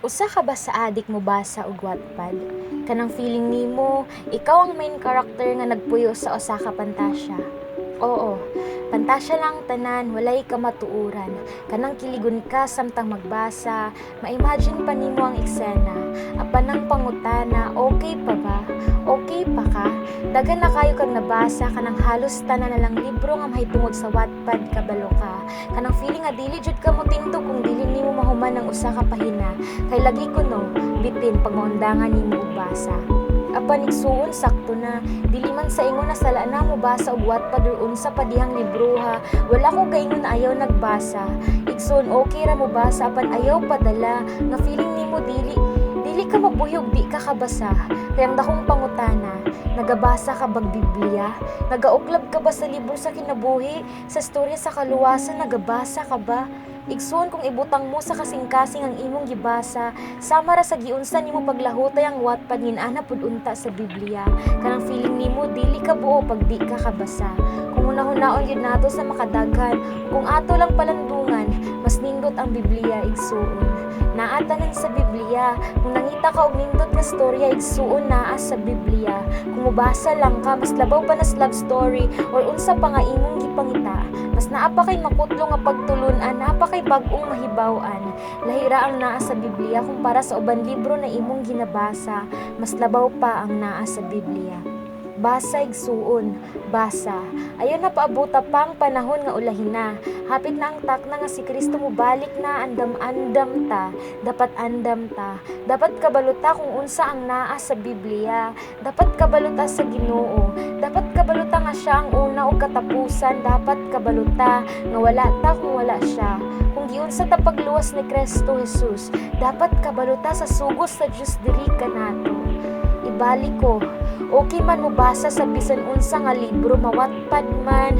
Usa ka ba sa adik mobasa og Wattpad? Kanang feeling nimo, ikaw ang main character nga nagpuyo sa usa ka pantasya. Oo, pantasya lang tanan, walay kamatuoran. Kanang kiligon ka samtang magbasa, ma-imagine pa nimo ang eksena. Apan ang pangutana, okay pa ba? Okay pa ka? Daghan na kayo kag nabasa, kanang halos tanan na lang libro nga mahitungod sa Wattpad kabalo ka. Kanang feeling nga dili jud ka motindog kung dili nimo mahuman ang usa ka pahina. Kay lagi kuno bitin pag maundangan nimo og basa. Apan igsuon, sakto na. Dili man sa ingon na sala na mobasa og Wattpad or unsa pa dihang libroha. Wala ko gaingon na ayaw nagbasa. Igsuon, okay ra mobasa apan ayaw padala nga feeling nimo dili dili ka mabuyog di ka kabasa. Kay ang dakong pangutana, nagabasa ka bag Biblia? Nagauklab ka ba sa libro sa kinabuhi? Sa storya sa kaluwasan, nagabasa ka ba? Igsuon, kung ibutang mo sa kasing-kasing ang imong gibasa, sama ra sa giunsa nimo paglahutay ang Wattpad, ngin-ana pud unta sa Biblia. Kanang feeling nimo dili ka buo pag di ka kabasa. Kung hunahunaon gyud nato sa makadaghan, kung ato lang palandungan, mas nindot ang Biblia, igsuon. Naa tanan sa Biblia. Kung nangita ka og nindot nga storya, igsuon, naa sa Biblia. Kung mobasa lang ka, mas labaw pa nas love story or unsa pa nga imong gipangita. Mas naa pa kay makutlo nga pagtulun-an, naa pa kay bag-ong mahibaw-an. Lahi ra ang naa sa Biblia kumpara sa uban libro na imong ginabasa. Mas labaw pa ang naa sa Biblia. Basa, igsuon, basa. Ayaw na paabuta pang panahon nga ulahin na. Hapit na ang takna nga si Kristo mobalik na, andam-andam ta. Dapat andam ta. Dapat kabalo ta kung unsa ang naa sa Biblia. Dapat kabalo ta sa Ginoo. Dapat kabalo ta nga siya ang una ug katapusan. Dapat kabalo ta nga wala ta kung wala siya. Kung giunsa ta pagluwas ni Kristo Jesus, dapat kabalo ta sa sugos sa Dios diri kanato. Ibalik ko, okay man mobasa sa bisan unsa nga libro, ma-Wattpad man,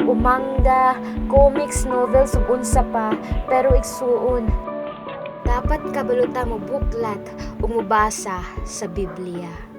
o manga, comics, novels, ug unsa pa, pero igsuon, dapat kabalo ta mo buklat ug mobasa sa Biblia.